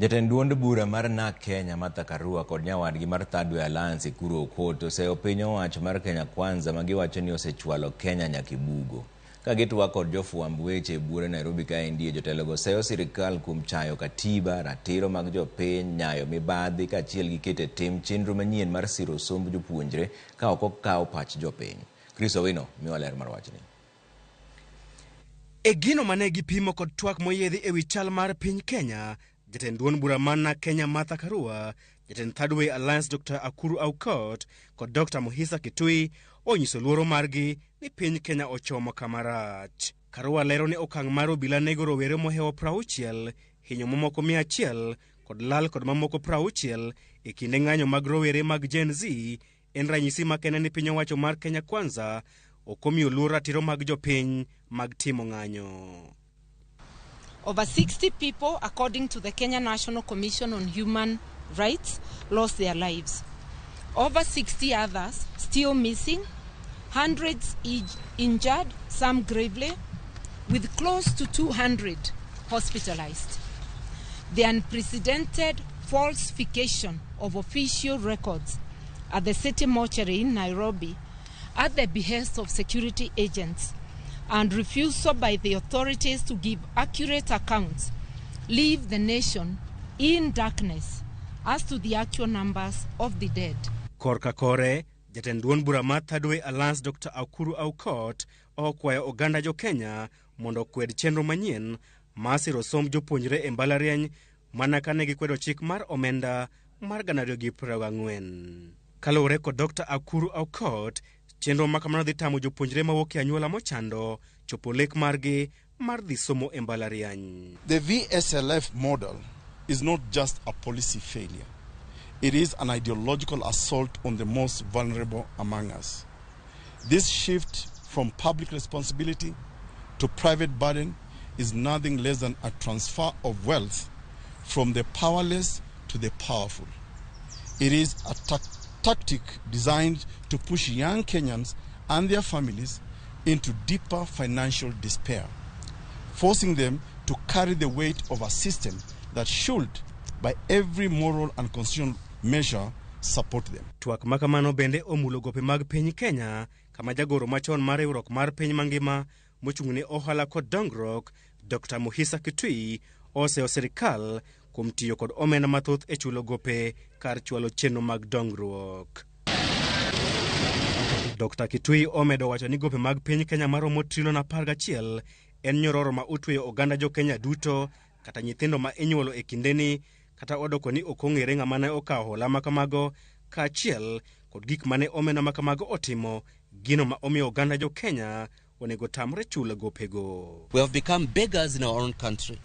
Jatend duond bura mar NARC Kenya Martha Karua kod nyawadgi mar Third Way Alliance Ekuru Aukot oseyo piny owacho mar Kenya Kwanza ma giwacho ni osechwalo Kenya nyaka e bugo. Ka gitwak kod jofwamb weche e buore Nairobi kaendie, jotelogo seyo sirikal kuom chayo katiba, ratiro mag jopiny, nyayo mibadhi kaachiel gi keto e tim chenro manyien mar siro somb jopuonjre ka ok okaw pach jopiny. Chris Owino miwa ler mar wachni. E gino mane gipimo kod twak moyiedhi e wi chal mar piny Kenya, jatend duond bura mar NARC Kenya Martha Karua, jatend Third Way Alliance Dr. Akuru Aukot kod Dr. Muhisa Kitui onyiso luoro margi ni piny Kenya ochomo kama rach. Karua lero ni okang' mar obila nego rowere mohewo 60, hinyo mamoko 100 kod lal kod mamoko 60 e kinde ng'anyo mag rowere mag Gen Z en ranyisi makende ni piny owacho mar Kenya Kwanza ok omiyo luor ratiro mag jopiny mag timo ng'anyo. Over 60 people, according to the Kenya National Commission on Human Rights, lost their lives. Over 60 others still missing, hundreds injured, some gravely, with close to 200 hospitalized. The unprecedented falsification of official records at the city mortuary in Nairobi at the behest of security agents and refusal by the authorities to give accurate accounts leave the nation in darkness as to the actual numbers of the dead. Korka kore, jatend duond bura mar Third Way Alliance Dr. Akuru Aukot okwayo oganda jo Kenya mondo okwed chenro manyien mar siro somb jopuonjre e mbalariany mana kane gikwedo chik mar omenda mar 2024. Kaluwore kod Dr. Akuru Aukot, chenro ma kamano dhi tamo jopuonjre mawuok e anyuola mochando chopo lek margi mar dhi somo e mbalariany. The VSLF model is not just a policy failure. It is an ideological assault on the most vulnerable among us. This shift from public responsibility to private burden is nothing less than a transfer of wealth from the powerless to the powerful. It is a tactic designed to push young Kenyans and their families into deeper financial despair, forcing them to carry the weight of a system that should, by every moral and constitutional measure, support them. Twak ma kamano bende omulo gope mag piny Kenya kama jagoro machon mar riwruok mar piny mangima mochung' ne ohala kod dongruok Dr. Muhisa Kitui oseyo sirikal kuom tiyo kod omenda mathoth e chulo gope kar chwalo chenro mag dongruok. Dr. Kitui omedo wacho ni gope mag piny Kenya maromo trilion 11 en nyororo ma otweyo oganda jo Kenya duto kata nyithindo ma inyuolo e kindeni kata odoko ni ok ong'ere ng'ama ne okawo hola ma kamago kaachiel kod gik mane omenda ma kamago otimo gino ma omiyo oganda jo Kenya onego tamre chulo gopego. We have become beggars in our own country.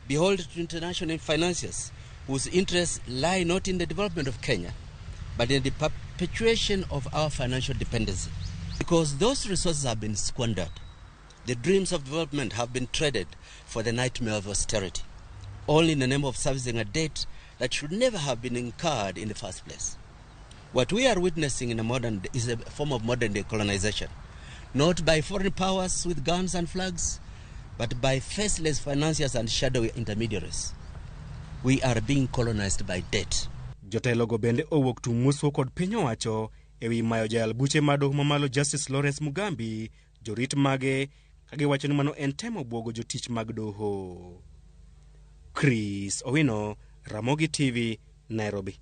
Behold to international financiers whose interests lie not in the development of Kenya, but in the perpetuation of our financial dependency. Because those resources have been squandered. The dreams of development have been traded for the nightmare of austerity, all in the name of servicing a debt that should never have been incurred in the first place. What we are witnessing in a modern is a form of modern day colonization, not by foreign powers with guns and flags, but by faceless financiers and shadowy intermediaries. We are being colonized by debt. Jotelogo bende owuok tung' muswo kod piny owacho e wi mayo jayal buche mar doho mamalo Justice Lawrence Mugambi jorit mage ka giwacho ni mano en temo bwogo jotich mag doho. Chris Owino, Ramogi TV, Nairobi.